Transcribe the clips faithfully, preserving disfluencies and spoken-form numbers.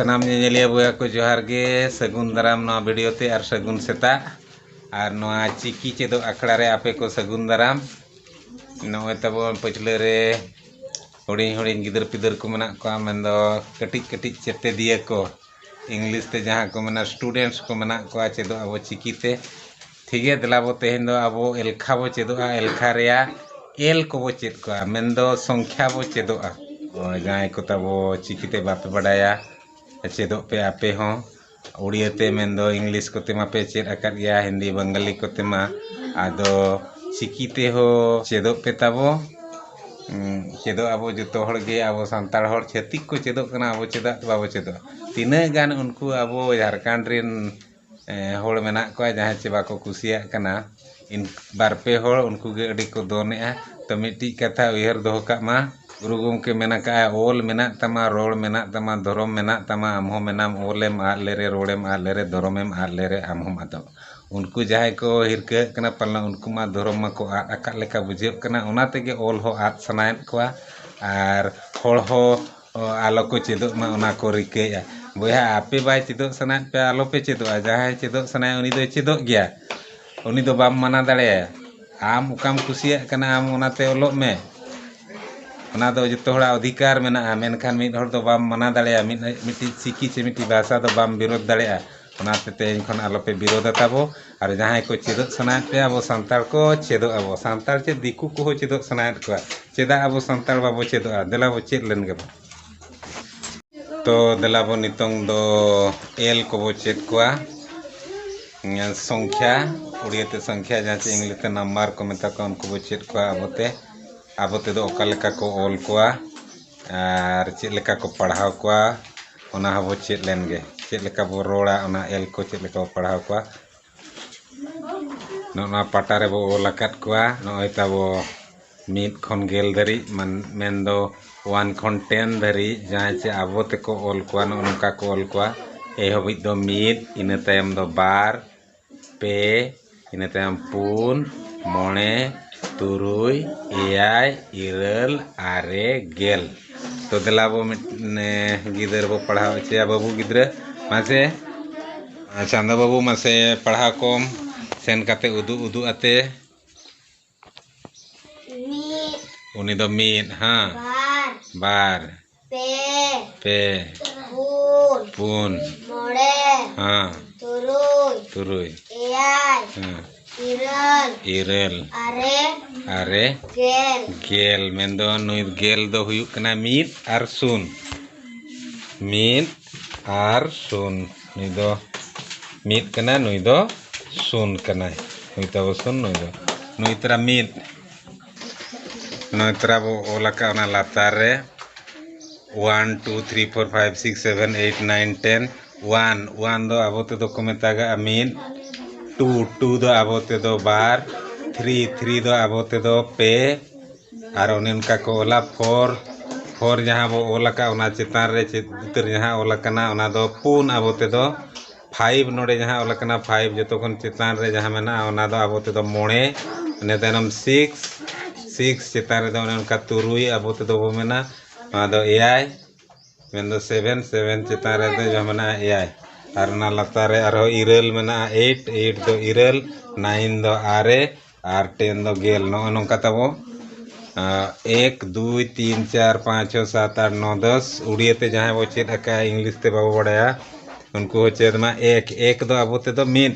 ᱥᱟᱱᱟᱢ ᱧᱮᱧᱮᱞᱤᱭᱟᱹ ᱵᱚᱭᱦᱟ ᱠᱚ ᱡᱚᱦᱟᱨ ᱜᱮ, ᱥᱟᱹᱜᱩᱱ ᱫᱟᱨᱟᱢ ᱱᱚᱣᱟ ᱵᱷᱤᱰᱤᱭᱳ ᱛᱮ ᱟᱨ ᱥᱟᱹᱜᱩᱱ ᱥᱮᱛᱟᱜ᱾ ᱟᱨ ᱱᱚᱣᱟ ᱪᱤᱠᱤ ᱪᱮᱫᱚᱜ ᱟᱠᱷᱲᱟ ᱨᱮ ᱟᱯᱮ ᱠᱚ ᱥᱟᱹᱜᱩᱱ ᱫᱟᱨᱟᱢ᱾ ᱱᱚᱜᱼᱚᱭ ᱛᱟᱵᱚᱱ ᱯᱟᱹᱪᱷᱞᱟᱹ ᱨᱮ ᱦᱩᱰᱤᱧ ᱦᱩᱰᱤᱧ ᱜᱤᱫᱟᱹᱨ ᱯᱤᱫᱟᱹᱨ ᱠᱚ ᱢᱮᱱᱟᱜ ᱠᱚᱣᱟ, ᱢᱮᱱᱫᱚ ᱠᱟᱹᱴᱤᱡ ᱠᱟᱹᱴᱤᱡ ᱪᱮᱛᱮᱫᱤᱭᱟᱹ ᱠᱚ, ᱤᱝᱞᱤᱥ ᱛᱮ ᱡᱟᱦᱟᱸ ᱠᱚ ᱢᱮᱱᱟ students ᱠᱚ ᱢᱮᱱᱟᱜ ᱠᱚᱣᱟ, ᱪᱮᱫᱚᱜ ᱟᱵᱚ ᱪᱤᱠᱤ ᱛᱮ᱾ ᱴᱷᱤᱠ ᱜᱮᱭᱟ, ᱫᱮᱞᱟ ᱵᱚ ᱛᱮᱦᱮᱧ ᱫᱚ ᱟᱵᱚ ᱮᱞᱠᱷᱟ ᱵᱚ ᱪᱮᱫᱚᱜᱼᱟ᱾ ᱮᱞᱠᱷᱟ ᱨᱮᱭᱟᱜ ᱮᱞ ᱠᱚᱵᱚ ᱪᱮᱫ ᱠᱚᱣᱟ, ᱢᱮᱱᱫᱚ ᱥᱚᱝᱠᱷᱟ ᱵᱚ ᱪᱮᱫᱚᱜᱼᱟ᱾ ᱡᱟᱦᱟᱸᱭ ᱠᱚ ᱛᱟᱵᱚ ᱪᱤᱠᱤ ᱛᱮ ᱵᱟᱯᱮ ᱵᱟᱰᱟᱭᱟ, ᱪᱮᱫᱚᱜ ᱯᱮ ᱟᱯᱮ ᱦᱚᱸ᱾ ᱩᱲᱤᱭᱟᱹ ᱛᱮ ᱢᱮᱱᱫᱚ ᱤᱝᱞᱤᱥ ᱠᱚᱛᱮ ᱢᱟᱯᱮ ᱪᱮᱫ ᱟᱠᱟᱫ ᱜᱮᱭᱟ, ᱦᱤᱱᱫᱤ ᱵᱟᱝᱜᱟᱞᱤ ᱠᱚᱛᱮ ᱢᱟ, ᱟᱫᱚ ᱪᱤᱠᱤ ᱛᱮᱦᱚᱸ ᱪᱮᱫᱚᱜ ᱯᱮ ᱛᱟᱵᱚ᱾ ᱩᱸ, ᱪᱮᱫᱚᱜ ᱟᱵᱚ ᱡᱚᱛᱚ ᱦᱚᱲ ᱜᱮ, ᱟᱵᱚ ᱥᱟᱱᱛᱟᱲ ᱦᱚᱲ᱾ ᱪᱷᱟᱹᱛᱤᱠ ᱠᱚ ᱪᱮᱫᱚᱜ ᱠᱟᱱᱟ, ᱟᱵᱚ ᱪᱮᱫᱟᱜ ᱵᱟᱵᱚ ᱪᱮᱫᱚᱜᱼᱟ? ᱛᱤᱱᱟᱹᱜ ᱜᱟᱱ ᱩᱱᱠᱩ ᱟᱵᱚ ᱡᱷᱟᱲᱠᱷᱚᱸᱰ ᱨᱮᱱ, ᱮ, ᱦᱚᱲ ᱢᱮᱱᱟᱜ ᱠᱚᱣᱟ ᱡᱟᱦᱟᱸᱭ ᱪᱮ ᱵᱟᱠᱚ ᱠᱩᱥᱤᱭᱟᱜ ᱠᱟᱱᱟ᱾ ᱤᱱ-, ᱵᱟᱨ ᱯᱮ ᱦᱚᱲ ᱩᱱᱠᱩ ᱜᱮ ᱟᱹᱰᱤ ᱠᱚ ᱫᱚᱱᱮᱜᱼᱟ᱾ ᱛᱚ ᱢᱤᱫᱴᱤᱡ ᱠᱟᱛᱷᱟ ᱩᱭᱦᱟᱹᱨ ᱫᱚᱦᱚ ᱠᱟᱜ ᱢᱟ, ᱜᱩᱨᱩ ᱜᱚᱢᱠᱮ ᱢᱮᱱ ᱟᱠᱟᱫᱼᱟ, "ᱚᱞ ᱢᱮᱱᱟᱜ ᱛᱟᱢᱟ, ᱨᱚᱲ ᱢᱮᱱᱟᱜ ᱛᱟᱢᱟ, ᱫᱷᱚᱨᱚᱢ ᱢᱮᱱᱟᱜ ᱛᱟᱢᱟ, ᱟᱢ ᱦᱚᱸ ᱢᱮᱱᱟᱢ, ᱚᱞᱮᱢ ᱟᱫ ᱞᱮᱨᱮ, ᱨᱚᱲᱮᱢ ᱟᱫ ᱞᱮᱨᱮ, ᱫᱷᱚᱨᱚᱢᱮᱢ ᱟᱫ ᱞᱮᱨᱮ, ᱟᱢ ᱦᱚᱸᱢ ᱟᱫᱚᱜ᱾" ᱩᱱᱠᱩ ᱡᱟᱦᱟᱸᱭ ᱠᱚ ᱦᱤᱨᱠᱟᱹᱜ ᱠᱟᱱᱟ, ᱯᱟᱞᱮᱱ ᱩᱱᱠᱩ ᱢᱟ ᱫᱷᱚᱨᱚᱢ ᱢᱟᱠᱚ ᱟᱫ ᱟᱠᱟᱫ ᱞᱮᱠᱟ ᱵᱩᱡᱷᱟᱹᱜ ᱠᱟᱱᱟ, ᱚᱱᱟ ᱛᱮᱜᱮ ᱚᱞ ᱦᱚᱸ ᱟᱫ ᱥᱟᱱᱟᱭᱮᱫ ᱠᱚᱣᱟ ᱟᱨ ᱦᱚᱲ ᱦᱚᱸ ᱚ, ᱟᱞᱚ ᱠᱚ ᱪᱮᱫᱚᱜ ᱢᱟ, ᱚᱱᱟ ᱠᱚ ᱨᱤᱠᱟᱹᱭᱮᱫᱼᱟ᱾ ᱵᱚᱭᱦᱟ, ᱟᱯᱮ ᱵᱟᱭ ᱪᱮᱫᱚᱜ ᱥᱟᱱᱟᱭᱮᱫ ᱯᱮ, ᱟᱞᱚ ᱯᱮ ᱪᱮᱫᱚᱜᱼᱟ᱾ ᱡᱟᱦᱟᱸᱭ ᱪᱮᱫᱚᱜ ᱥᱟᱱᱟᱭᱟ, ᱩᱱᱤ ᱫᱚᱭ ᱪᱮᱫᱚᱜ ᱜᱮᱭᱟ, ᱩᱱᱤ ᱫᱚ ᱵᱟᱢ ᱢᱟᱱᱟ ᱫᱟᱲᱮᱭᱟᱭᱟ᱾ ᱟᱢ ᱚᱠᱟᱢ ᱠᱩᱥᱤᱭᱟᱜ ᱠᱟᱱᱟ, ᱟᱢ ᱚᱱᱟᱛᱮ ᱚᱞᱚᱜ ᱢᱮ᱾ ᱚᱱᱟ ᱫᱚ ᱡᱚᱛᱚ ᱦᱚᱲᱟᱜ ᱚᱫᱷᱤᱠᱟᱨ ᱢᱮᱱᱟᱜᱼᱟ, ᱢᱮᱱᱠᱷᱟᱱ ᱢᱤᱫ ᱦᱚᱲ ᱫᱚ ᱵᱟᱢ ᱢᱟᱱᱟ ᱫᱟᱲᱮᱭᱟᱭᱟ᱾ ᱢᱤᱫ, ᱢᱤᱫᱴᱤᱡ ᱪᱤᱠᱤ ᱥᱮ ᱢᱤᱫᱴᱤᱡ ᱵᱷᱟᱥᱟ ᱫᱚ ᱵᱟᱢ ᱵᱤᱨᱳᱫᱷ ᱫᱟᱲᱮᱭᱟᱜᱼᱟ᱾ ᱚᱱᱟᱛᱮ ᱛᱮᱦᱮᱧ ᱠᱷᱚᱱ ᱟᱞᱚᱯᱮ ᱵᱤᱨᱳᱫᱷᱟ ᱛᱟᱵᱚ᱾ ᱟᱨ ᱡᱟᱦᱟᱸᱭ ᱠᱚ ᱪᱮᱫᱚᱜ ᱥᱟᱱᱟᱭᱮᱫ ᱯᱮᱭᱟ, ᱟᱵᱚ ᱥᱟᱱᱛᱟᱲ ᱠᱚ ᱪᱮᱫᱚᱜ ᱟᱵᱚ᱾ ᱥᱟᱱᱛᱟᱲ ᱪᱮᱫ ᱫᱤᱠᱩ ᱠᱚᱦᱚᱸ ᱪᱮᱫᱚᱜ ᱥᱟᱱᱟᱭᱮᱫ ᱠᱚᱣᱟ, ᱪᱮᱫᱟᱜ ᱟᱵᱚ ᱥᱟᱱᱛᱟᱲ ᱵᱟᱵᱚ ᱪᱮᱫᱚᱜᱼᱟ? ᱫᱮᱞᱟ ᱵᱚ ᱪᱮᱫ ᱞᱮᱱ ᱜᱮᱵᱚ᱾ ᱛᱚ ᱫᱮᱞᱟ ᱵᱚ ᱱᱤᱛᱚᱝ ᱫᱚ ᱮᱞ ᱠᱚᱵᱚ ᱪᱮᱫ ᱠᱚᱣᱟ᱾ ᱥᱚᱝᱠᱷᱭᱟ, ᱩᱲᱤᱭᱟᱹ ᱛᱮ ᱥᱚᱝᱠᱷᱭᱟ, ᱡᱟᱦᱟᱸ ᱪᱮ ᱤᱝᱞᱤᱥ ᱛᱮ ᱱᱟᱢᱵᱟᱨ ᱠᱚ ᱢᱮᱛᱟ ᱠᱚᱣᱟ, ᱩᱱᱠᱩ ᱵᱚ ᱪᱮᱫ ᱠᱚᱣᱟ ᱟᱵᱚᱛᱮ᱾ ᱟᱵᱚ ᱛᱮᱫᱚ ᱚᱠᱟ ᱞᱮᱠᱟ ᱠᱚ ᱚᱞ ᱠᱚᱣᱟ ᱟᱨ ᱪᱮᱫ ᱞᱮᱠᱟ ᱠᱚ ᱯᱟᱲᱦᱟᱣ ᱠᱚᱣᱟ, ᱚᱱᱟ ᱦᱚᱸᱵᱚ ᱪᱮᱫ ᱞᱮᱱ ᱜᱮ᱾ ᱪᱮᱫ ᱞᱮᱠᱟ ᱵᱚ ᱨᱚᱲᱟ, ᱚᱱᱟ ᱮᱞ ᱠᱚ ᱪᱮᱫ ᱞᱮᱠᱟ ᱵᱚ ᱯᱟᱲᱦᱟᱣ ᱠᱚᱣᱟ᱾ ᱱᱚᱜᱼᱚ ᱱᱚᱣᱟ ᱯᱟᱴᱟ ᱨᱮᱵᱚ ᱚᱞ ᱟᱠᱟᱫ ᱠᱚᱣᱟ᱾ ᱱᱚᱜᱼᱚᱭ ᱛᱟᱵᱚ ᱢᱤᱫ ᱠᱷᱚᱱ ᱜᱮᱞ ᱫᱷᱟᱹᱨᱤᱡ, ᱢᱟᱱ-, ᱢᱮᱱᱫᱚ ᱚᱣᱟᱱ ᱠᱷᱚᱱ ᱴᱮᱱ ᱫᱷᱟᱹᱨᱤᱡ, ᱡᱟᱦᱟᱸᱭ ᱪᱮ ᱟᱵᱚ ᱛᱮᱠᱚ ᱚᱞ ᱠᱚᱣᱟ, ᱱᱚᱜᱼᱚ ᱱᱚᱝᱠᱟ ᱠᱚ ᱚᱞ ᱠᱚᱣᱟ᱾ ᱮ ᱦᱟᱹᱵᱤᱡ ᱫᱚ ᱢᱤᱫ, ᱤᱱᱟᱹ ᱛᱟᱭᱚᱢ ᱫᱚ ᱵᱟᱨ, ᱯᱮ, ᱤᱱᱟᱹ ᱛᱟᱭᱚᱢ ᱯᱩᱱ, ᱢᱚᱬᱮ, ᱛᱩᱨᱩᱭ, ᱮᱭᱟᱭ, ᱤᱨᱟᱹᱞ, ᱟᱨᱮ, ᱜᱮᱞ᱾ ᱛᱚ ᱫᱮᱞᱟ ᱵᱚ ᱢᱤᱫ, ᱱᱮ, ᱜᱤᱫᱟᱹᱨ ᱵᱚ ᱯᱟᱲᱦᱟᱣ ᱦᱚᱪᱚᱭᱟ ᱵᱟᱹᱵᱩ ᱜᱤᱫᱽᱨᱟᱹ᱾ ᱢᱟᱥᱮ, ᱪᱟᱸᱫᱚ ᱵᱟᱹᱵᱩ, ᱢᱟᱥᱮ ᱯᱟᱲᱦᱟᱣ ᱠᱚᱢ ᱥᱮᱱ ᱠᱟᱛᱮ ᱩᱫᱩᱜ ᱩᱫᱩᱜ ᱟᱛᱮ᱾ ᱢᱤᱫ, ᱩᱱᱤ ᱫᱚ ᱢᱤᱫ, ᱦᱮᱸ᱾ ᱵᱟᱨ, ᱵᱟᱨ, ᱯᱮ, ᱯᱮ, ᱯᱩᱱ, ᱯᱩᱱ, ᱢᱚᱬᱮ, ᱦᱮᱸ᱾ ᱛᱩᱨᱩᱭ, ᱛᱩᱨᱩᱭ, ᱮᱭᱟᱭ, ᱦᱮᱸ᱾ ᱤᱨᱟᱹᱞ, ᱤᱨᱟᱹᱞ, ᱟᱨᱮ, ᱟᱨᱮ, ᱜᱮᱞ᱾ ᱜᱮᱞ᱾ ᱢᱮᱱᱫᱚ ᱱᱩᱭ ᱜᱮᱞ ᱫᱚ ᱦᱩᱭᱩᱜ ᱠᱟᱱᱟ ᱢᱤᱫ ᱟᱨ ᱥᱩᱱ᱾ ᱢᱤᱫ ᱟᱨ ᱥᱩᱱ᱾ ᱱᱩᱭ ᱫᱚ ᱢᱤᱫ ᱠᱟᱱᱟ, ᱱᱩᱭ ᱫᱚ ᱥᱩᱱ ᱠᱟᱱᱟᱭ᱾ ᱱᱩᱭ ᱛᱟᱵᱚ ᱥᱩᱱ, ᱱᱩᱭ ᱫᱚ, ᱱᱩᱭ ᱛᱟᱨᱟ ᱢᱤᱫ᱾ ᱱᱩᱭ ᱛᱟᱨᱟ ᱵᱚ ᱚᱞ ᱟᱠᱟᱫ ᱚᱱᱟ ᱞᱟᱛᱟᱨ ᱨᱮ, one two three four five six seven eight nine ten᱾ One, one ᱫᱚ ᱟᱵᱚ ᱛᱮᱫᱚ ᱠᱚ ᱢᱮᱛᱟᱜᱟᱜᱼᱟ ᱢᱤᱫ᱾ ᱴᱩ, ᱴᱩ ᱫᱚ ᱟᱵᱚ ᱛᱮᱫᱚ ᱵᱟᱨ᱾ ᱛᱷᱨᱤ, ᱛᱷᱨᱤ ᱫᱚ ᱟᱵᱚ ᱛᱮᱫᱚ ᱯᱮ᱾ ᱟᱨ ᱚᱱᱮ ᱚᱱᱠᱟ ᱠᱚ ᱚᱞᱟ ᱯᱷᱳᱨ᱾ ᱯᱷᱳᱨ ᱡᱟᱦᱟᱸ ᱵᱚ ᱚᱞ ᱟᱠᱟᱫ, ᱚᱱᱟ ᱪᱮᱛᱟᱱ ᱨᱮ ᱪᱮᱫ ᱩᱛᱟᱹᱨ ᱡᱟᱦᱟᱸ ᱚᱞ ᱟᱠᱟᱱᱟ, ᱚᱱᱟ ᱫᱚ ᱯᱩᱱ ᱟᱵᱚ ᱛᱮᱫᱚ᱾ ᱯᱷᱟᱭᱤᱵᱷ, ᱱᱚᱰᱮ ᱡᱟᱦᱟᱸ ᱚᱞ ᱟᱠᱟᱱᱟ ᱯᱷᱟᱭᱤᱵᱷ, ᱡᱚᱛᱚ ᱠᱷᱚᱱ ᱪᱮᱛᱟᱱ ᱨᱮ ᱡᱟᱦᱟᱸ ᱢᱮᱱᱟᱜᱼᱟ, ᱚᱱᱟ ᱫᱚ ᱟᱵᱚ ᱛᱮᱫᱚ ᱢᱚᱬᱮ᱾ ᱤᱱᱟᱹ ᱛᱟᱭᱱᱚᱢ ᱥᱤᱠᱥ, ᱥᱤᱠᱥ ᱪᱮᱛᱟᱱ ᱨᱮᱫᱚ ᱚᱱᱮ ᱚᱱᱠᱟ ᱛᱩᱨᱩᱭ ᱟᱵᱚ ᱛᱮᱫᱚ ᱵᱚ ᱢᱮᱱᱟ, ᱱᱚᱣᱟ ᱫᱚ ᱮᱭᱟᱭ᱾ ᱢᱮᱱᱫᱚ ᱥᱮᱵᱷᱮᱱ, ᱥᱮᱵᱷᱮᱱ ᱪᱮᱛᱟᱱ ᱨᱮᱫᱚ ᱡᱟᱦᱟᱸ ᱢᱮᱱᱟᱜᱼᱟ ᱮᱭᱟᱭ᱾ ᱟᱨ ᱚᱱᱟ ᱞᱟᱛᱟᱨ ᱨᱮ ᱟᱨᱦᱚᱸ ᱤᱨᱟᱹᱞ ᱢᱮᱱᱟᱜᱼᱟ, ᱮᱭᱤᱴ, ᱮᱭᱤᱴ ᱫᱚ ᱤᱨᱟᱹᱞ, ᱱᱟᱭᱤᱱ ᱫᱚ ᱟᱨᱮ, ᱟᱨ ᱴᱮᱱ ᱫᱚ ᱜᱮᱞ᱾ ᱱᱚᱜᱼᱚᱭ ᱱᱚᱝᱠᱟ ᱛᱟᱵᱚ, ᱟᱸ, ᱮᱠ, ᱫᱩᱭ, ᱛᱤᱱ, ᱪᱟᱨ, ᱯᱟᱸᱪ, ᱪᱷᱚ, ᱥᱟᱛ, ᱟᱴ, ᱱᱚ, ᱫᱚᱥ᱾ ᱩᱲᱤᱭᱟᱹ ᱛᱮ ᱡᱟᱦᱟᱸᱭ ᱵᱚ ᱪᱮᱫ ᱟᱠᱟᱫᱼᱟ, ᱤᱝᱞᱤᱥ ᱛᱮ ᱵᱟᱵᱚ ᱵᱟᱲᱟᱭᱟ, ᱩᱱᱠᱩ ᱦᱚᱸ ᱪᱮᱫ ᱢᱟ᱾ ᱮᱠ, ᱮᱠ ᱫᱚ ᱟᱵᱚ ᱛᱮᱫᱚ ᱢᱤᱫ,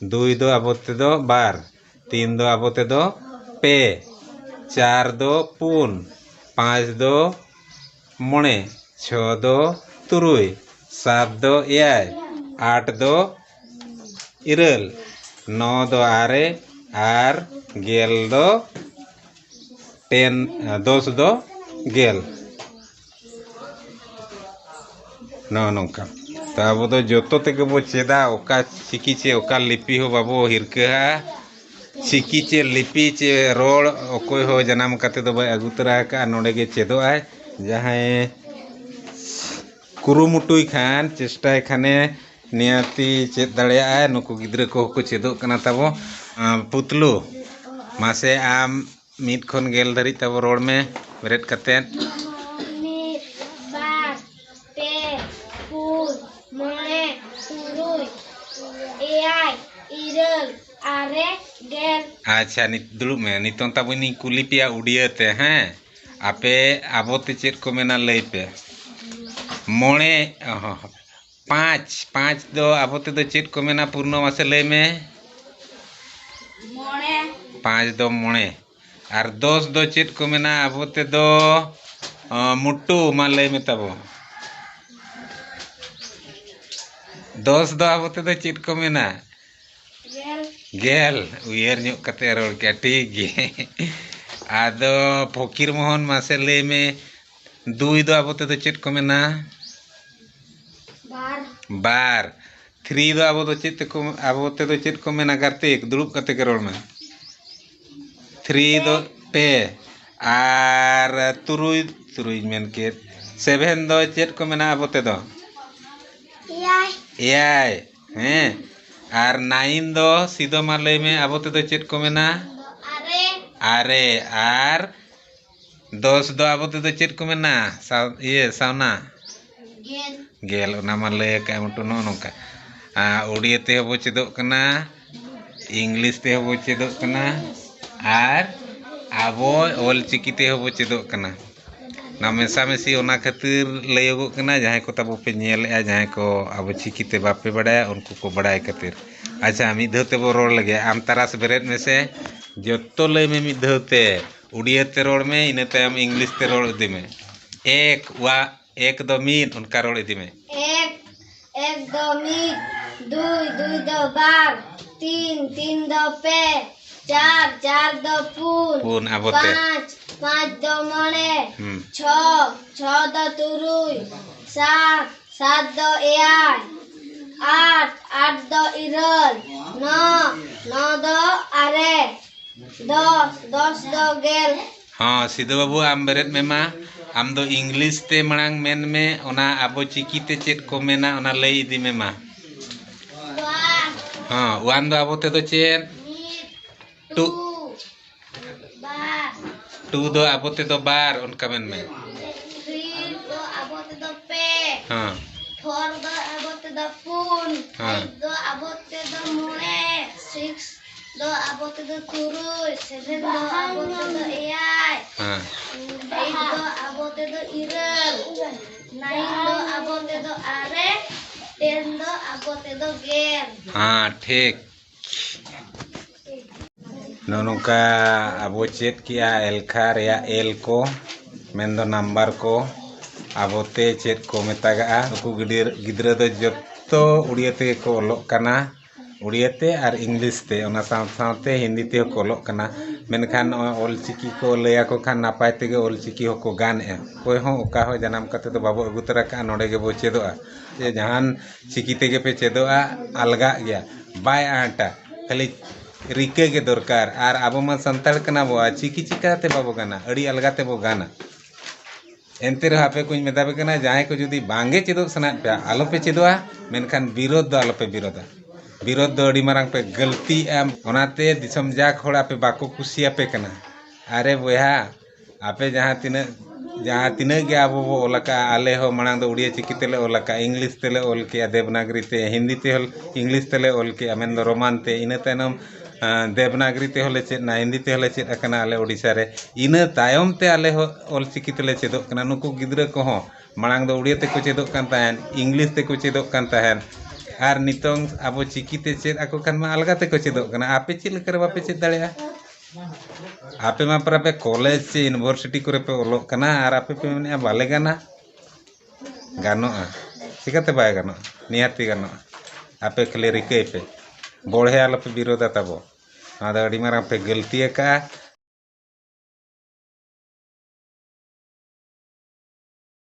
ᱫᱩᱭ ᱫᱚ ᱟᱵᱚ ᱛᱮᱫᱚ ᱵᱟᱨ, ᱛᱤᱱ ᱫᱚ ᱟᱵᱚ ᱛᱮᱫᱚ ᱯᱮ, ᱪᱟᱨ ᱫᱚ ᱯᱩᱱ, ᱯᱟᱸᱪ ᱫᱚ ᱢᱚᱬᱮ, ᱪᱷᱚ ᱫᱚ ᱛᱩᱨᱩᱭ, ᱥᱟᱛ ᱫᱚ ᱮᱭᱟᱭ, ᱟᱴ ᱫᱚ ᱤᱨᱟᱹᱞ, ᱱᱚ ᱫᱚ ᱟᱨᱮ, ᱟᱨ ᱜᱮᱞ ᱫᱚ ᱴᱮᱱ, ᱫᱚᱥ ᱫᱚ ᱜᱮᱞ᱾ ᱱᱚᱜᱼᱚ ᱱᱚᱝᱠᱟ᱾ ᱛᱚ ᱟᱵᱚ ᱫᱚ ᱡᱚᱛᱚ ᱛᱮᱜᱮ ᱵᱚ ᱪᱮᱫᱟ, ᱚᱠᱟ ᱪᱤᱠᱤ ᱪᱮ ᱚᱠᱟ ᱞᱤᱯᱤ ᱦᱚᱸ ᱵᱟᱵᱚ ᱦᱤᱨᱠᱟᱹᱜᱼᱟ᱾ ᱪᱤᱠᱤ ᱪᱮ ᱞᱤᱯᱤ ᱪᱮ ᱨᱚᱲ ᱚᱠᱚᱭ ᱦᱚᱸ ᱡᱟᱱᱟᱢ ᱠᱟᱛᱮ ᱫᱚ ᱵᱟᱭ ᱟᱹᱜᱩ ᱛᱚᱨᱟ ᱟᱠᱟᱫᱼᱟ, ᱱᱚᱰᱮ ᱜᱮ ᱪᱮᱫᱚᱜ ᱟᱭ᱾ ᱡᱟᱦᱟᱸᱭ ᱠᱩᱨᱩᱢᱩᱴᱩᱭ ᱠᱷᱟᱱ, ᱪᱮᱥᱴᱟᱭ ᱠᱷᱟᱱᱮ, ᱱᱤᱭᱟᱹᱛᱤ ᱪᱮᱫ ᱫᱟᱲᱮᱭᱟᱜᱼᱟᱭ᱾ ᱱᱩᱠᱩ ᱜᱤᱫᱽᱨᱟᱹ ᱠᱚᱦᱚᱸ ᱠᱚ ᱪᱮᱫᱚᱜ ᱠᱟᱱᱟ ᱛᱟᱵᱚ᱾ ᱟᱸ, ᱯᱩᱛᱞᱩ, ᱢᱟᱥᱮ ᱟᱢ ᱢᱤᱫ ᱠᱷᱚᱱ ᱜᱮᱞ ᱫᱷᱟᱹᱨᱤᱡ ᱛᱟᱵᱚ ᱨᱚᱲ ᱢᱮ, ᱵᱮᱨᱮᱫ ᱠᱟᱛᱮᱫ᱾ ᱢᱤᱫ, ᱛᱩᱨᱩᱭ, ᱮᱭᱟᱭ, ᱤᱨᱟᱹᱞ, ᱟᱨᱮ, ᱜᱮᱞ᱾ ᱟᱪᱪᱷᱟ, ᱱᱤᱛ ᱫᱩᱲᱩᱵ ᱢᱮ᱾ ᱱᱤᱛᱚᱝ ᱛᱟᱵᱚᱱᱤᱧ ᱠᱩᱞᱤ ᱯᱮᱭᱟ ᱩᱰᱤᱭᱟᱹ ᱛᱮ, ᱦᱮᱸ? ᱟᱯᱮ ᱟᱵᱚ ᱛᱮ ᱪᱮᱫ ᱠᱚ ᱢᱮᱱᱟ, ᱞᱟᱹᱭ ᱯᱮ᱾ ᱢᱚᱬᱮ, ᱚᱦᱚ, ᱯᱟᱸᱪ, ᱯᱟᱸᱪ ᱫᱚ ᱟᱵᱚ ᱛᱮᱫᱚ ᱪᱮᱫ ᱠᱚ ᱢᱮᱱᱟ, ᱯᱩᱨᱱᱚ? ᱢᱟᱥᱮ ᱞᱟᱹᱭ ᱢᱮ᱾ ᱢᱚᱬᱮ᱾ ᱯᱟᱸᱪ ᱫᱚ ᱢᱚᱬᱮ᱾ ᱟᱨ ᱫᱚᱥ ᱫᱚ ᱪᱮᱫ ᱠᱚ ᱢᱮᱱᱟ ᱟᱵᱚ ᱛᱮᱫᱚ? ᱚ, ᱢᱩᱴᱩ, ᱢᱟ ᱞᱟᱹᱭ ᱢᱮ ᱛᱟᱵᱚ᱾ ᱫᱚᱥ ᱫᱚ ᱟᱵᱚ ᱛᱮᱫᱚ ᱪᱮᱫ ᱠᱚ ᱢᱮᱱᱟ? ᱜᱮᱞ᱾ ᱜᱮᱞ᱾ ᱩᱭᱦᱟᱹᱨ ᱧᱚᱜ ᱠᱟᱛᱮ ᱨᱚᱲ ᱠᱮᱜᱼᱟ, ᱴᱷᱤᱠ ᱜᱮ᱾ ᱟᱫᱚ ᱯᱷᱚᱠᱤᱨ ᱢᱳᱦᱚᱱ, ᱢᱟᱥᱮ ᱞᱟᱹᱭ ᱢᱮ, ᱫᱩᱭ ᱫᱚ ᱟᱵᱚ ᱛᱮᱫᱚ ᱪᱮᱫ ᱠᱚ ᱢᱮᱱᱟ? ᱵᱟᱨ᱾ ᱵᱟᱨ᱾ ᱛᱷᱨᱤ ᱫᱚ ᱟᱵᱚ ᱫᱚ ᱪᱮᱫ ᱛᱮᱠᱚ, ᱟᱵᱚ ᱛᱮᱫᱚ ᱪᱮᱫ ᱠᱚ ᱢᱮᱱᱟ? ᱠᱟᱨᱛᱤᱠ, ᱫᱩᱲᱩᱵ ᱠᱟᱛᱮ ᱜᱮ ᱨᱚᱲ ᱢᱮ᱾ ᱛᱷᱨᱤ ᱫᱚ ᱯᱮ᱾ ᱟᱨ ᱛᱩᱨᱩᱭ, ᱛᱩᱨᱩᱭ ᱢᱮᱱ ᱠᱮᱫ᱾ ᱥᱮᱵᱷᱮᱱ ᱫᱚ ᱪᱮᱫ ᱠᱚ ᱢᱮᱱᱟ ᱟᱵᱚ ᱛᱮᱫᱚ? ᱮᱭᱟᱭ᱾ ᱮᱭᱟᱭ᱾ ᱦᱮᱸ᱾ ᱟᱨ ᱱᱟᱭᱤᱱ ᱫᱚ, ᱥᱤᱫᱚ, ᱢᱟ ᱞᱟᱹᱭ ᱢᱮ, ᱟᱵᱚ ᱛᱮᱫᱚ ᱪᱮᱫ ᱠᱚ ᱢᱮᱱᱟ? ᱟᱨᱮ᱾ ᱟᱨᱮ᱾ ᱟᱨ ᱫᱚᱥ ᱫᱚ ᱟᱵᱚ ᱛᱮᱫᱚ ᱪᱮᱫ ᱠᱚ ᱢᱮᱱᱟ? ᱥᱟᱶ-, ᱤᱭᱟᱹ, ᱥᱟᱣᱱᱟ? ᱜᱮᱞ᱾ ᱜᱮᱞ, ᱚᱱᱟ ᱢᱟ ᱞᱟᱹᱭ ᱟᱠᱟᱫ ᱢᱚᱴᱩ ᱱᱚᱜᱼᱚ ᱱᱚᱝᱠᱟ᱾ ᱟᱨ ᱩᱲᱤᱭᱟᱹ ᱛᱮᱦᱚᱸ ᱵᱚ ᱪᱮᱫᱚᱜ ᱠᱟᱱᱟ, ᱤᱝᱞᱤᱥ ᱛᱮᱦᱚᱸ ᱵᱚ ᱪᱮᱫᱚᱜ ᱠᱟᱱᱟ, ᱟᱨ ᱟᱵᱚ ᱚᱞ ᱪᱤᱠᱤ ᱛᱮᱦᱚᱸ ᱵᱚ ᱪᱮᱫᱚᱜ ᱠᱟᱱᱟ᱾ ᱚᱱᱟ ᱢᱮᱥᱟᱢᱤᱥᱤ ᱚᱱᱟ ᱠᱷᱟᱹᱛᱤᱨ ᱞᱟᱹᱭᱚᱜᱚᱜ ᱠᱟᱱᱟ, ᱡᱟᱦᱟᱸᱭ ᱠᱚ ᱛᱟᱵᱚ ᱯᱮ ᱧᱮᱞᱮᱜᱼᱟ, ᱡᱟᱦᱟᱸᱭ ᱠᱚ ᱟᱵᱚ ᱪᱤᱠᱤ ᱛᱮ ᱵᱟᱯᱮ ᱵᱟᱰᱟᱭᱟ, ᱩᱱᱠᱩ ᱠᱚ ᱵᱟᱰᱟᱭ ᱠᱷᱟᱹᱛᱤᱨ᱾ ᱟᱪᱪᱷᱟ, ᱢᱤᱫ ᱫᱷᱟᱣ ᱛᱮᱵᱚ ᱨᱚᱲ ᱞᱮᱜᱮ᱾ ᱟᱢ ᱛᱟᱨᱟᱥ ᱵᱮᱨᱮᱫ ᱢᱮᱥᱮ, ᱡᱚᱛᱚ ᱞᱟᱹᱭ ᱢᱮ ᱢᱤᱫ ᱫᱷᱟᱣ ᱛᱮ᱾ ᱩᱲᱤᱭᱟᱹ ᱛᱮ ᱨᱚᱲ ᱢᱮ, ᱤᱱᱟᱹ ᱛᱟᱭᱚᱢ ᱤᱝᱞᱤᱥ ᱛᱮ ᱨᱚᱲ ᱤᱫᱤ ᱢᱮ᱾ ᱮᱠ, ᱣᱟ, ᱮᱠ ᱫᱚ ᱢᱤᱫ, ᱚᱱᱠᱟ ᱨᱚᱲ ᱤᱫᱤ ᱢᱮ᱾ ᱮᱠ, ᱮᱠ ᱫᱚ ᱢᱤᱫ, ᱫᱩᱭ, ᱫᱩᱭ ᱫᱚ ᱵᱟᱨ, ᱛᱤᱱ, ᱛᱤᱱ ᱫᱚ ᱯᱮ, ᱪᱟᱨ, ᱪᱟᱨ ᱫᱚ ᱯᱩᱱ, ᱯᱩᱱ ᱟᱵᱚ ᱛᱮ᱾ ᱯᱟᱸᱪ, ᱯᱟᱸᱪ ᱫᱚ ᱢᱚᱬᱮ, ᱦᱩᱸ᱾ ᱪᱷᱚ, ᱪᱷᱚ ᱫᱚ ᱛᱩᱨᱩᱭ, ᱥᱟᱛ, ᱥᱟᱛ ᱫᱚ ᱮᱭᱟᱭ, ᱟᱴ, ᱟᱴ ᱫᱚ ᱤᱨᱟᱹᱞ, ᱱᱚ, ᱱᱚ ᱫᱚ ᱟᱨᱮ, ᱫᱚᱥ, ᱫᱚᱥ ᱫᱚ ᱜᱮᱞ᱾ ᱦᱚᱸ, ᱥᱤᱫᱩ ᱵᱟᱹᱵᱩ, ᱟᱢ ᱵᱮᱨᱮᱫ ᱢᱮ ᱢᱟ᱾ ᱟᱢ ᱫᱚ ᱤᱝᱞᱤᱥ ᱛᱮ ᱢᱟᱲᱟᱝ ᱢᱮᱱ ᱢᱮ, ᱚᱱᱟ ᱟᱵᱚ ᱪᱤᱠᱤ ᱛᱮ ᱪᱮᱫ ᱠᱚ ᱢᱮᱱᱟ, ᱚᱱᱟ ᱞᱟᱹᱭ ᱤᱫᱤ ᱢᱮ ᱢᱟ᱾ ᱚᱣᱟᱱ᱾ ᱦᱚᱸ, ᱚᱣᱟᱱ ᱫᱚ ᱟᱵᱚ ᱛᱮᱫᱚ ᱪᱮᱫ? ᱢᱤᱫ, ᱴᱩ᱾ ᱴᱩ᱾ ᱵᱟᱨ᱾ ᱴᱩ ᱫᱚ ᱟᱵᱚ ᱛᱮᱫᱚ ᱵᱟᱨ, ᱚᱱᱠᱟ ᱢᱮᱱ ᱢᱮ᱾ ᱛᱷᱨᱤ ᱫᱚ ᱟᱵᱚ ᱛᱮᱫᱚ ᱯᱮ᱾ ᱦᱚᱸ᱾ Four ᱫᱚ ᱟᱵᱚ ᱛᱮᱫᱚ ᱯᱩᱱ, ᱦᱮᱸ᱾ Five ᱫᱚ ᱟᱵᱚ ᱛᱮᱫᱚ ᱢᱚᱬᱮ, six ᱫᱚ ᱟᱵᱚ ᱛᱮᱫᱚ ᱛᱩᱨᱩᱭ, seven ᱫᱚ ᱟᱵᱚ ᱛᱮᱫᱚ ᱮᱭᱟᱭ, ᱦᱮᱸ᱾ Eight ᱫᱚ ᱟᱵᱚ ᱛᱮᱫᱚ ᱤᱨᱟᱹᱞ, nine ᱫᱚ ᱟᱵᱚ ᱛᱮᱫᱚ ᱟᱨᱮ, ten ᱫᱚ ᱟᱵᱚ ᱛᱮᱫᱚ ᱜᱮᱞ᱾ ᱦᱮᱸ, ᱴᱷᱤᱠ᱾ ᱱᱚᱜᱼᱚ ᱱᱚᱝᱠᱟ ᱟᱵᱚ ᱪᱮᱫ ᱠᱮᱜᱼᱟ ᱮᱞᱠᱷᱟ ᱨᱮᱭᱟᱜ ᱮᱞ ᱠᱚ, ᱢᱮᱱᱫᱚ ᱱᱟᱢᱵᱟᱨ ᱠᱚ, ᱟᱵᱚᱛᱮ ᱪᱮᱫ ᱠᱚ ᱢᱮᱛᱟᱜᱟᱜᱼᱟ᱾ ᱱᱩᱠᱩ ᱜᱤᱫᱟᱹᱨ-, ᱜᱤᱫᱽᱨᱟᱹ ᱫᱚ ᱡᱚᱛᱚ ᱩᱲᱤᱭᱟᱹ ᱛᱮᱜᱮ ᱠᱚ ᱚᱞᱚᱜ ᱠᱟᱱᱟ, ᱩᱲᱤᱭᱟᱹ ᱛᱮ ᱟᱨ ᱤᱝᱞᱤᱥ ᱛᱮ, ᱚᱱᱟ ᱥᱟᱶ ᱥᱟᱶᱛᱮ ᱦᱤᱱᱫᱤ ᱛᱮᱦᱚᱸ ᱠᱚ ᱚᱞᱚᱜ ᱠᱟᱱᱟ᱾ ᱢᱮᱱᱠᱷᱟᱱ ᱱᱚᱜᱼᱚᱭ ᱚᱞ ᱪᱤᱠᱤ ᱠᱚ ᱞᱟᱹᱭ ᱟᱠᱚ ᱠᱷᱟᱱ ᱱᱟᱯᱟᱭ ᱛᱮᱜᱮ ᱚᱞ ᱪᱤᱠᱤ ᱦᱚᱸᱠᱚ ᱜᱟᱱᱮᱜᱼᱟ᱾ ᱚᱠᱚᱭ ᱦᱚᱸ ᱚᱠᱟ ᱦᱚᱸ ᱡᱟᱱᱟᱢ ᱠᱟᱛᱮ ᱫᱚ ᱵᱟᱵᱚ ᱟᱹᱜᱩ ᱛᱚᱨᱟ ᱠᱟᱜᱼᱟ, ᱱᱚᱰᱮ ᱜᱮᱵᱚ ᱪᱮᱫᱚᱜᱼᱟ᱾ ᱡᱮ ᱡᱟᱦᱟᱱ ᱪᱤᱠᱤ ᱛᱮᱜᱮ ᱯᱮ ᱪᱮᱫᱚᱜᱼᱟ, ᱟᱞᱜᱟᱜ ᱜᱮᱭᱟ, ᱵᱟᱭ ᱟᱸᱴᱟ, ᱠᱷᱟᱹᱞᱤ ᱨᱤᱠᱟᱹ ᱜᱮ ᱫᱚᱨᱠᱟᱨ᱾ ᱟᱨ ᱟᱵᱚ ᱢᱟ ᱥᱟᱱᱛᱟᱲ ᱠᱟᱱᱟ ᱵᱚ, ᱟᱨ ᱪᱤᱠᱤ ᱪᱤᱠᱟᱹᱛᱮ ᱵᱟᱵᱚ ᱜᱟᱱᱟ? ᱟᱹᱰᱤ ᱟᱞᱜᱟ ᱛᱮᱵᱚ ᱜᱟᱱᱟ᱾ ᱮᱱᱛᱮ ᱨᱮᱦᱚᱸ ᱟᱯᱮ ᱠᱚᱧ ᱢᱮᱛᱟ ᱯᱮ ᱠᱟᱱᱟ, ᱡᱟᱦᱟᱸᱭ ᱠᱚ ᱡᱩᱫᱤ ᱵᱟᱝᱜᱮ ᱪᱮᱫᱚᱜ ᱥᱟᱱᱟᱭᱮᱫ ᱯᱮᱭᱟ, ᱟᱞᱚᱯᱮ ᱪᱮᱫᱚᱜᱼᱟ, ᱢᱮᱱᱠᱷᱟᱱ ᱵᱤᱨᱳᱫᱷ ᱫᱚ ᱟᱞᱚᱯᱮ ᱵᱤᱨᱳᱫᱷᱟ᱾ ᱵᱤᱨᱳᱫᱷ ᱫᱚ ᱟᱹᱰᱤ ᱢᱟᱨᱟᱝ ᱯᱮ ᱜᱟᱹᱞᱛᱤᱭᱮᱜᱼᱟ᱾ ᱚᱱᱟᱛᱮ ᱫᱤᱥᱚᱢ ᱡᱟᱠ ᱦᱚᱲ ᱟᱯᱮ ᱵᱟᱠᱚ ᱠᱩᱥᱤᱭᱟᱯᱮ ᱠᱟᱱᱟ᱾ ᱟᱨᱮ ᱵᱚᱭᱦᱟ, ᱟᱯᱮ ᱡᱟᱦᱟᱸ ᱛᱤᱱᱟᱹᱜ, ᱡᱟᱦᱟᱸ ᱛᱤᱱᱟᱹᱜ ᱜᱮ ᱟᱵᱚ ᱵᱚ ᱚᱞ ᱟᱠᱟᱫᱼᱟ, ᱟᱞᱮ ᱦᱚᱸ ᱢᱟᱲᱟᱝ ᱫᱚ ᱩᱲᱤᱭᱟ ᱪᱤᱠᱤ ᱛᱮᱞᱮ ᱚᱞ ᱟᱠᱟᱫᱼᱟ, ᱤᱝᱞᱤᱥ ᱛᱮᱞᱮ ᱚᱞ ᱠᱮᱜᱼᱟ, ᱫᱮᱵᱽᱱᱟᱜᱽᱨᱤ ᱛᱮ, ᱦᱤᱱᱫᱤ ᱛᱮ ᱚᱞ, ᱤᱝᱞᱤᱥ ᱛᱮᱞᱮ ᱚᱞ ᱠᱮᱜᱼᱟ, ᱢᱮᱱᱫᱚ ᱨᱳᱢᱟᱱ ᱛᱮ, ᱤᱱᱟᱹ ᱛᱟᱭᱱᱚᱢ, ᱟᱸ, ᱫᱮᱵᱽᱱᱟᱜᱽᱨᱤ ᱛᱮᱦᱚᱸ ᱞᱮ ᱪᱮᱫ ᱮᱱᱟ, ᱦᱤᱱᱫᱤ ᱛᱮᱦᱚᱸ ᱞᱮ ᱪᱮᱫ ᱟᱠᱟᱱᱟ ᱟᱞᱮ ᱳᱰᱤᱥᱟ ᱨᱮ᱾ ᱤᱱᱟᱹ ᱛᱟᱭᱚᱢ ᱛᱮ ᱟᱞᱮ ᱦᱚᱸ ᱚᱞ ᱪᱤᱠᱤ ᱛᱮᱞᱮ ᱪᱮᱫᱚᱜ ᱠᱟᱱᱟ᱾ ᱱᱩᱠᱩ ᱜᱤᱫᱽᱨᱟᱹ ᱠᱚᱦᱚᱸ ᱢᱟᱲᱟᱝ ᱫᱚ ᱩᱲᱤᱭᱟ ᱛᱮᱠᱚ ᱪᱮᱫᱚᱜ ᱠᱟᱱ ᱛᱟᱦᱮᱸᱫ, ᱤᱝᱞᱤᱥ ᱛᱮᱠᱚ ᱪᱮᱫᱚᱜ ᱠᱟᱱ ᱛᱟᱦᱮᱸᱫ, ᱟᱨ ᱱᱤᱛᱚᱝ ᱟᱵᱚ ᱪᱤᱠᱤ ᱛᱮ ᱪᱮᱫ ᱟᱠᱚ ᱠᱷᱟᱱ ᱢᱟ ᱟᱞᱜᱟ ᱛᱮᱠᱚ ᱪᱮᱫᱚᱜ ᱠᱟᱱᱟ᱾ ᱟᱯᱮ ᱪᱮᱫ ᱞᱮᱠᱟ ᱨᱮ ᱵᱟᱯᱮ ᱪᱮᱫ ᱫᱟᱲᱮᱭᱟᱜᱼᱟ? ᱟᱯᱮ ᱢᱟ ᱯᱟᱨᱟ ᱯᱮ ᱠᱚᱞᱮᱡᱽ ᱥᱮ ᱤᱭᱩᱱᱤᱵᱷᱟᱨᱥᱤᱴᱤ ᱠᱚᱨᱮ ᱯᱮ ᱚᱞᱚᱜ ᱠᱟᱱᱟ ᱟᱨ ᱟᱯᱮ ᱯᱮ ᱢᱮᱱᱮᱫᱼᱟ ᱵᱟᱞᱮ ᱜᱟᱱᱟ᱾ ᱜᱟᱱᱚᱜᱼᱟ, ᱪᱤᱠᱟᱹᱛᱮ ᱵᱟᱭ ᱜᱟᱱᱚᱜᱼᱟ? ᱱᱤᱦᱟᱹᱛᱤ ᱜᱟᱱᱚᱜᱼᱟ᱾ ᱟᱯᱮ ᱠᱷᱟᱹᱞᱤ ᱨᱤᱠᱟᱹᱭ ᱯᱮ, ᱵᱚᱲᱦᱮ ᱟᱞᱚᱯᱮ ᱵᱤᱨᱳᱫᱟ ᱛᱟᱵᱚ᱾ ᱱᱚᱣᱟ ᱫᱚ ᱟᱹᱰᱤ ᱢᱟᱨᱟᱝ ᱯᱮ ᱜᱟᱹᱞᱛᱤ ᱟᱠᱟᱫᱼᱟ᱾